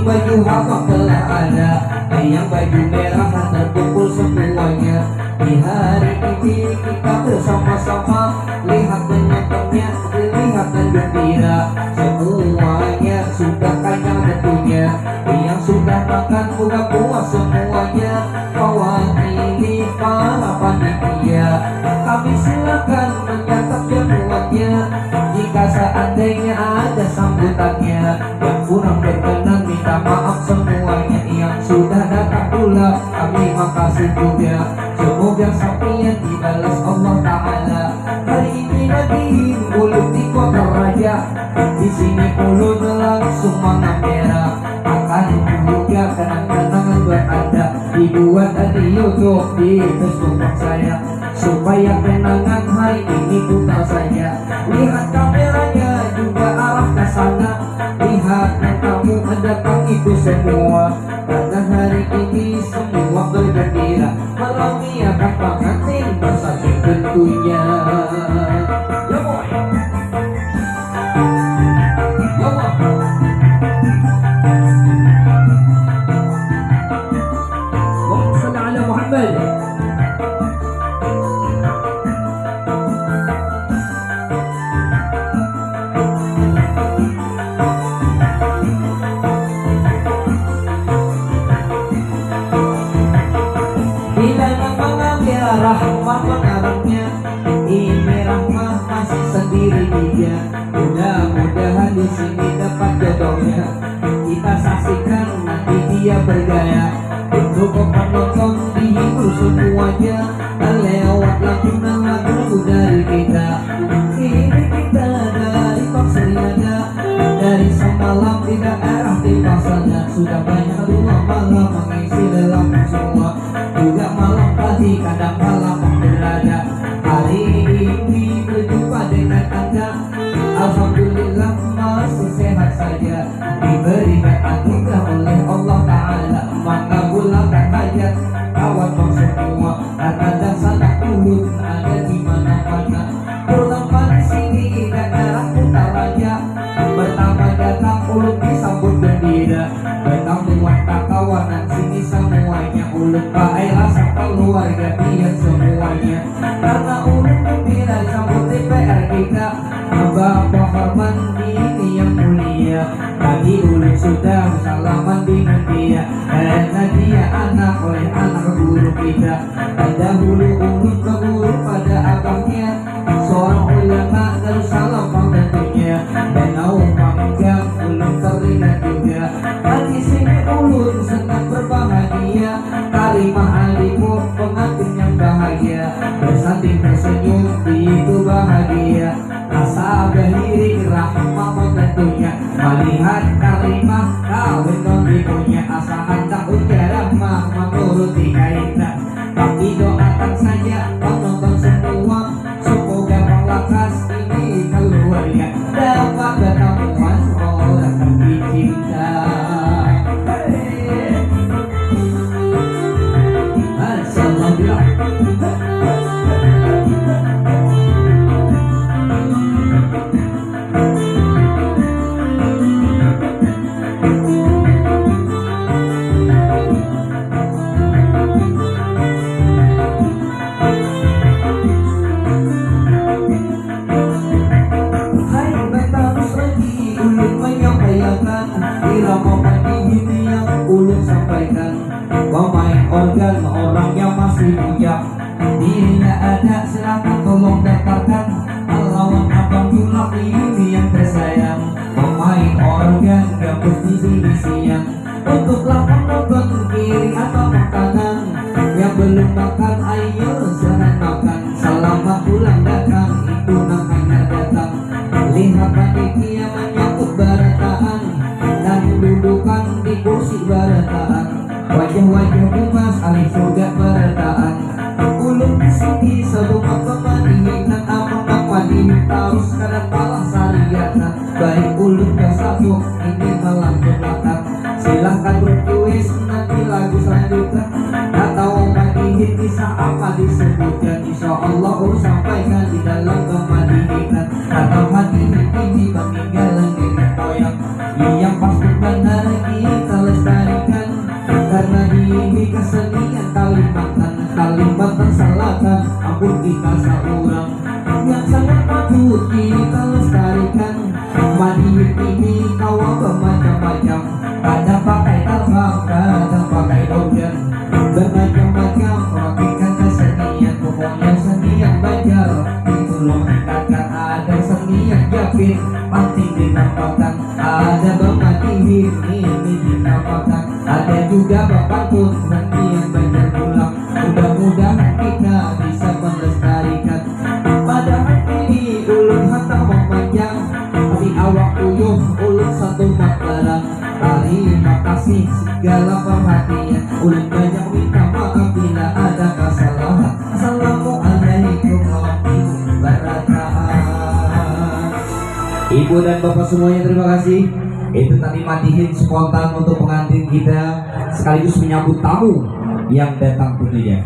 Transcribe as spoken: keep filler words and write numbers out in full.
Baju habak telah ada, yang baju merah terkumpul semuanya. Di hari ini kita bersama-sama lihat penontonnya, lihat dan gembira. Semuanya sudah kanyang tentunya, yang sudah makan sudah puas semuanya. Mewakili para panitia, kami silakan menyantap jamuannya. Jika seandainya ada sambutannya yang kurang berkenan, minta maaf semuanya. Yang sudah datang pula, kami makasih juga. Semoga sampiyan dibalas Allah Ta'ala. Hari ini lagi ulun di Kota Raja. Di sini ulun langsung mengamera akan juga kenang-kenangan buat anda, dibuat di YouTube, di Facebook saya, supaya kenangan hari ini putar saja. Lihat kameranya juga arah ke sana. Lihat yang kamu datang itu semua, karena hari ini semua bergembira, meramiakan pengantin bersatu tentunya. Ya, boy. Ya, boy. Allahumma shalli ala Muhammad. Bila nang mengambil Rahmah pengarangnya, ini Rahmah masih sendiri dia. Mudah-mudahan di sini dapat jodohnya. Kita saksikan nanti dia bergaya. Untuk penonton dihibur semuanya lewat lagu dan lagu dari kita. Ini kita dari Pak Serinada, dari semalam di daerah Timpasana. Sudah banyak dua malam mengisi lelap semua. Juga malam tadi kadang malam berada. Hari ini berjumpa dengan anda. Alhamdulillah masih sehat saja, diberikan anugerah oleh Allah Ta'ala, mengabulkan hajat kawan bang semua. Karena dan sanak ulun ada di mana-mana, terutama di sini daerah Kutaraja. Pertama datang ulun disambut gembira, bertamuan kakawanan sini semuanya, ulun baai rasa keluarga pian semuanya. Karena ulun gembira disambut D P R kita, Bapak Horman ini yang mulia. Tadi ulun sudah bersalaman dengan dia, karena dia anak oleh anak guru kita. Terdahulu ulun beguru pada abahnya, seorang ulama Darussalam pang tentunya. Danau Panjang ulun teringat juga. Di sini ulun senang berbahagia. Karimah Alipo pengantin yang bahagia, bersanding tersenyum begitu bahagia. Asa bahiring Rahmah pang tentunya, malihat Karimah kawin nang dipunya. Asa handak ujar Rahmah manuruti kaina, tapi doakan saja penonton semua, semoga pang lakas ini keluarga dapat batamuan orang tercinta. Masya Allah, bilang. Hai, batarus lagi ulun manyampaiakan, irama padihin yang ulun sampaikan. Pemain organ orangnya masih bujang, bila ada silakan tolong daftarkan lawan abang Julak ini yang tersayang. Pemain organ gabus di sini siang. Untuklah penonton kiri atau kanan yang belum makan, ayo segera makan. Selamat pulang datang, itu namanya datang. Lihat panitia menyambut barataan dan dudukan di kursi barataan. Wajah-wajah bungas alih sudah barataan. Ulun di sini sabunga pamanihinan, amun nang madihin tarus kada palah sariatan. Baik ulun basabuk ini malam Jumatan. Silahkan request nanti lagu selanjutnya. Atau madihin kisah apa disebutkan, insya Allah ulun sampaikan di dalam pamadihinan. Atau madihin ini peninggalan nenek moyang. Yang pasti benar kita Panting dinamakan, ada bamadihin ini dinamakan, ada juga bapantun handian banjar pulang. Mudah-mudahan kita bisa melestarikan. Padahal ini ulun handak memanjang, tapi awak uyuh ulun satu mataran. Terima kasih segala perhatian. Ulun banyak minta maaf bila ada kesalahan. Assalamualaikum warahmatullahi wabarakatuh. Ibu dan bapak semuanya, terima kasih. Itu tadi madihin spontan untuk pengantin kita, sekaligus menyambut tamu yang datang tentunya.